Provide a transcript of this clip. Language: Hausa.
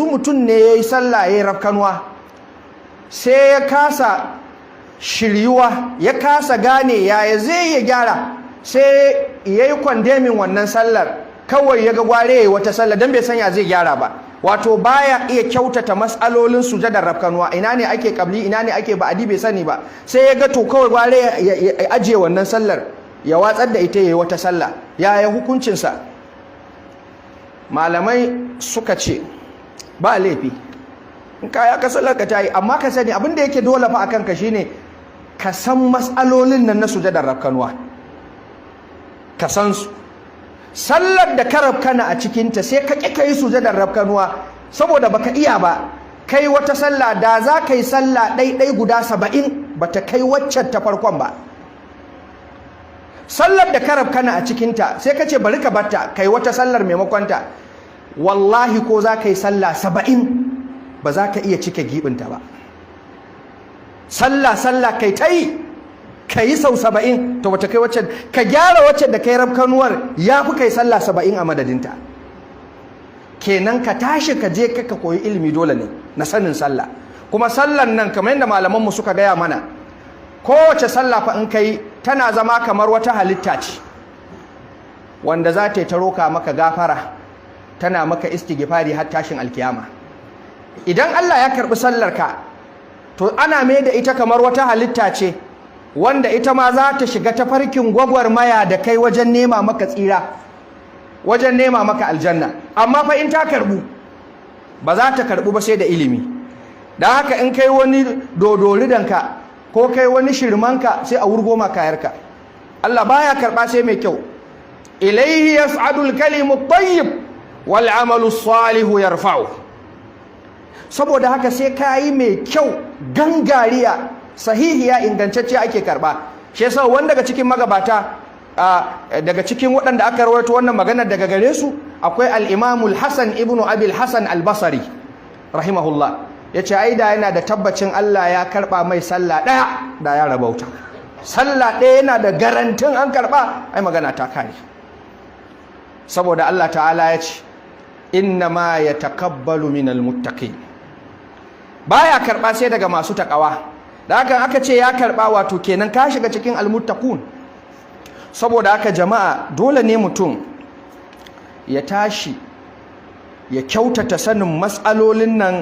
Mutum ne ya yi sallah, ya yi rafkanuwa, sai ya kasa shiryuwa, ya kasa gane yaya zai ya gyara, sai ya yi condemning wannan sallar. Kawai ya ga gware ya yi wata sallar don bai sanya zai gyara ba. Wato baya iya kyautata matsalolin sujadar rafkanuwa, ina ne ake kabli, ina ne ake ba'adi, bai sani ba. Sai ya ga to, kawai gware ya ajiye wannan sallar, ya watsar da ita, ya yi wata sallah. Yaya hukuncinsa? Malamai suka ce ba laifi in ka ya ka sallar ka tayi, amma ka sani abin da yake dole fa akan ka shine ka san matsalolin nan na sujadar rafkanuwa, ka san su. Sallar da ka rafkana a cikinta, sai ka ƙi ka yi sujadar rafkanuwa saboda baka iya ba, kai wata sallah, da za ka yi sallah ɗaiɗai guda 70, bata kai waccan ta farkon ba. Sallar da ka rafkana a cikinta, sai ka ce bari ka batta, kai wata sallar maimakonta, wallahi ko za ka yi sallah 70, ba za ka iya cike giɓinta ba. Sallah sallah kai ta yi, ka yi sau 70, to wata kai wacce ka gyara wacce da kai rafkanuwar, ya fi kai sallah 70 a madadinta. Kenan ka tashi ka je ka koyi ilimi, dole ne na sanin sallah. Kuma sallan nan, kamar yadda malamanmu suka gaya mana, kowace sallah fa in kai, tana zama kamar wata halitta ce wanda za ta yi ta roka maka gafara, tana maka istighfari har tashin alkiyama. Idan Allah ya karbi sallarka, to ana mai da ita kamar wata halitta ce wanda ita ma za ta shiga tafarkin gwagwarmaya da kai wajen nema maka tsira, wajen nema maka aljanna. Amma fa in ta karbu, ba za ta karbu ba sai da ilimi. Don haka in kai wani dodoridanka ko kai wani shirmanka, sai a wurgo ma kayarka. Allah baya karba sai mai kyau. إليه يصعد الكلم الطيب والعمل الصالح يرفعه. Saboda haka sai kayi mai kyau, gangariya, sahihiya, ingantacce ake karba. Shi yasa wanda daga cikin magabata, daga cikin waɗanda aka rawaito wannan maganar daga gare su, akwai al-Imam al-Hasan ibn Abi al-Hasan al-Basri رحمه الله, yace ai da yana da tabbacin Allah ya karba mai sallah daya, da ya rabauta. Sallah ɗaya yana da garantin an karba, ai magana ta kare. Saboda Allah ta'ala ya ce إنما يتقبل من المتقين, baya karba sai daga masu takawa. Da haka aka ce ya karba, wato kenan ka shiga cikin المتقون. Saboda haka jama'a, dole ne mutum ya tashi ya kyautata sanin matsalolin nan.